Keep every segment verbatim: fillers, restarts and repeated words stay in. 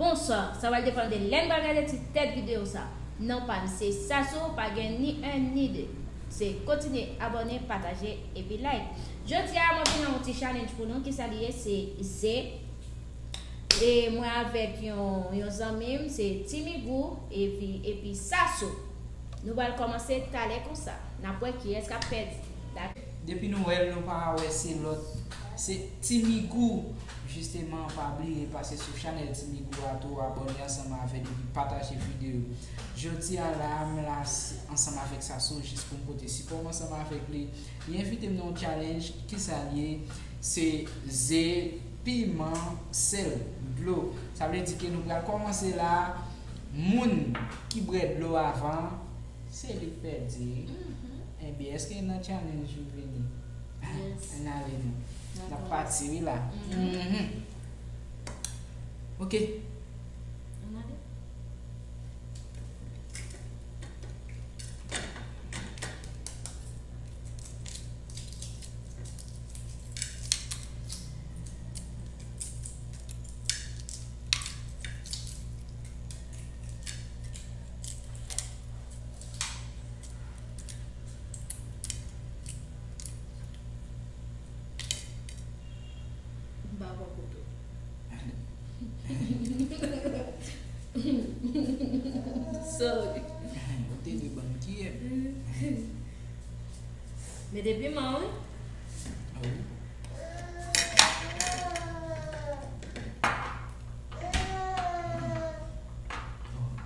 Bonswa, sa pral depann de lè n pral gade ti tèt videyo sa. Non pa m se Sassou, pa gen ni en ni de. Se kontinye abòne, pataje epi like. Jodi a mwen vin ak yon ti challenge pou nou, kisa li ye? Se ze. E mwen avèk yon, yon zanmi m, se Timigou epi, epi Sassou. Nou pral kòmanse talè konsa. N ap wè kiyès k ap pèdi. Dak- Depi nou wè l, nou pa wè se lòt. Se Timigou. Jisteman, pa bliye pase sou chanèl Timigou a tou, abòne ansanm avè l epi pataje videyo. Jodi a la, m la s- ansanm avèk Sassou jis pou m pote sipò m ansanm avèk li. Li envite m nan yon challenge, kisa l ye? Se ze, piman, sèl, dlo. Sa vle di ke nou pral kòmanse la. Moun ki bwè dlo avan, se li k pèdi. Mhm. Ebyen, èske nan challenge ou vini? Yes. Ann ale non. N ap pati wi la. Mhm. Mhm. Ok. Ann ale. M pa pran foto. Sorry. Ou te dwe ban m kiyè. Mete piman, wi. Ah wi.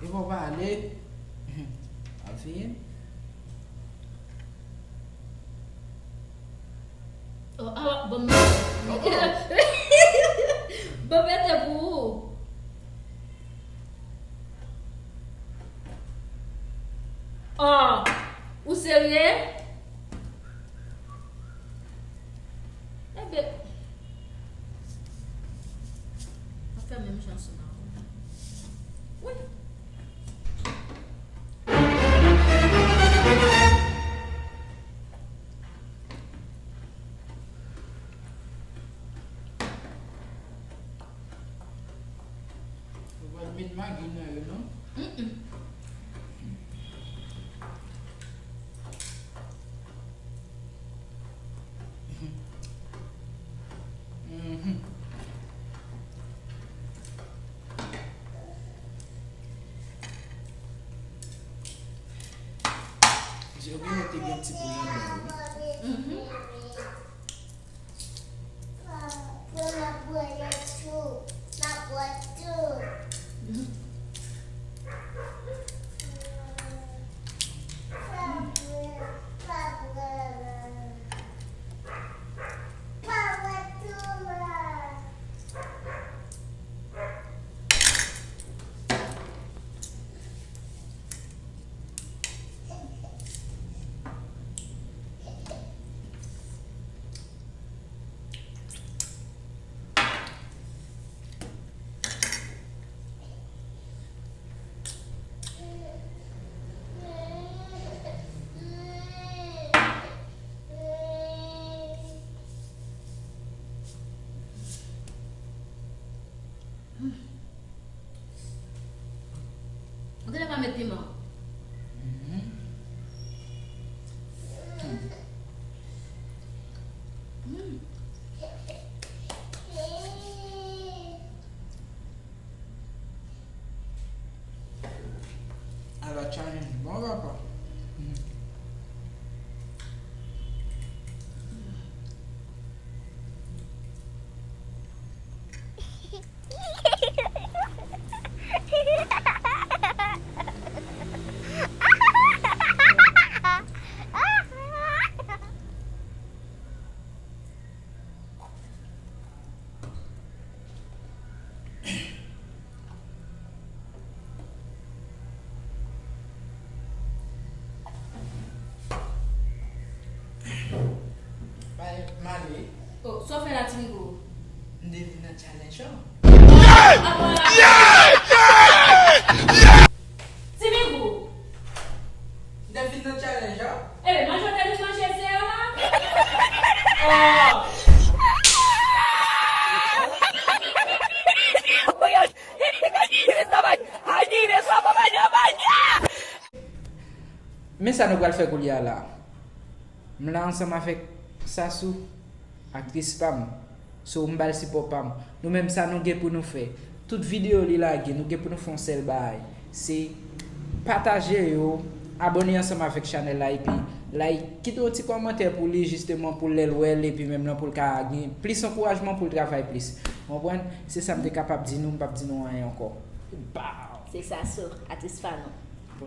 E pa w pale. Al fini. Oh, ah, bon, bon, mete pou ou. Oh, ou serye? Ebyen, m ap fè menm jan sou nan. Wi. Ou pa t met magi nan yo, non? Mm-mm. Mhm. Yo genlè te gen ti poul anndan wi. Mhm. Ou genlè pa met piman. Mhm. Hmm. Hmm. Ala challenge bon papa. Hmm. Male. Oh, sa w fè la, Timigou? M te vin nan challenge an. Timigou! M te vin nan challenge an. Ebyen, manje w te vin manje se yo la? Oh! Men sa nou pral fè koulye a la. M la ansanm avèk Sasou, aktris pa m. So, m ba l sipò pa m. Nou menm, sa nou gen pou nou fè. Tout videyo li lage, nou gen pou nou fè yon sèl bagay. Se pataje yo, abòne ansanm avèk chanèl la, epi like, kite yon ti kòmantè pou li, jisteman, pou lè l wè l, epi menm lan pou l ka gen plis ankourajman pou l travay plis. Ou konprann? Se sa m te kapab di nou, m p ap di nou anyen ankò. Bow! Se Sasou, atis pa nou.